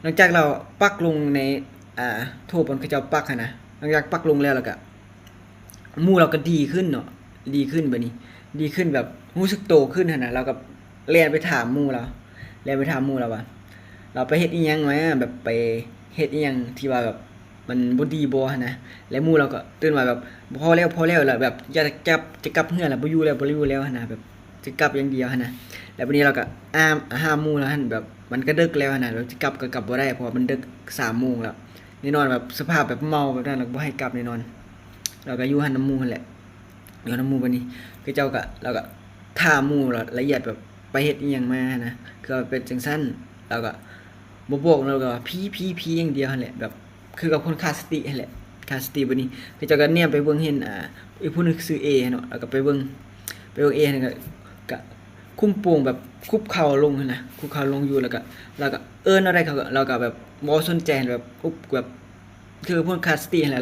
ຫຼັງຈາກລາວປັກລົງໃນ ອ່າ ໂຖບ່ອນເຂົາເຈົ້າປັກຫັ້ນນະ, ຫຼັງຈາກປັກລົງແລ້ວ ແລ້ວກະໝູ່ລາວກະດີຂຶ້ນເນາະ, ດີຂຶ້ນບາດນີ້ ດີຂຶ້ນແບບຮູ້ສຶກໂຕຂຶ້ນຫັ້ນນະ, ລາວກະແລ່ນໄປຖາມໝູ່ລາວ, ແລ່ນໄປຖາມໝູ່ລາວວ່າ ລາວໄປເຮັດອີ່ຫຍັງມາ, ແບບໄປເຮັດອີ່ຫຍັງທີ່ວ່າແບບ ມັນບໍ່ດີບໍ່ຫັ້ນນະ. ແລ້ວໝູ່ລາວກໍຕື່ນວ່າແບບ ພໍແລ້ວ ພໍແລ້ວ ແລ້ວແບບຢາກຈະກັບ ຈະກັບເຮືອນແລ້ວ ບໍ່ຢູ່ແລ້ວ ບໍ່ຢູ່ແລ້ວຫັ້ນນະ, ແບບຈະກັບຢ່າງດຽວຫັ້ນນະ. ແລ້ວບາດນີ້ລາວກໍ ອາ ຫາໝູ່ລາວຫັ້ນ ແບບມັນກະເດິກແລ້ວຫັ້ນນະ, ແບບຈະກັບກໍກັບບໍ່ໄດ້ ເພາະວ່າມັນເດິກສາມໂມງແລ້ວ. ແນ່ນອນແບບສະພາບແບບເມົາແບບນັ້ນ ລາວກໍບໍ່ໃຫ້ກັບແນ່ນອນ. ລາວກໍຢູ່ຫັ້ນນຳໝູ່ຫັ້ນແຫຼະ, ຢູ່ນຳໝູ່. ບາດນີ້ເຂົາເຈົ້າກໍ ລາວກໍຖາມໝູ່ລາວລະອຽດ ແບບໄປເຮັດອີ່ຫຍັງມາຫັ້ນນະ, ຄືວ່າເປັນຈັ່ງຊັ້ນ. ລາວກໍ ບໍ່ບອກ ແລ້ວກໍຜີ ຜີ ຜີຢ່າງດຽວຫັ້ນແຫຼະ, ແບບຄືກັບຄົນຂາດສະຕິຫັ້ນແຫຼະ, ຂາດສະຕິ. ບາດນີ້ເຂົາເຈົ້າກໍແນມໄປເບິ່ງເຫັນ ອ່າ ອີກຜູ້ໜຶ່ງຊື່ເອເນາະ, ແລ້ວກໍໄປເບິ່ງ ໄປເບິ່ງເອຫັ້ນ ກໍ ກໍຄຸມໂປງແບບຄຸບເຂົ່າລົງຫັ້ນນະ, ຄຸບເຂົ່າລົງຢູ່. ແລ້ວກໍ ແລ້ວກໍເອີ້ນເອົາໄດ້ ເຂົາກໍ ແລ້ວກໍແບບບໍ່ສົນໃຈ ແບບອຸບ ແບບຄືຄົນຂາດສະຕິຫັ້ນແຫຼະ.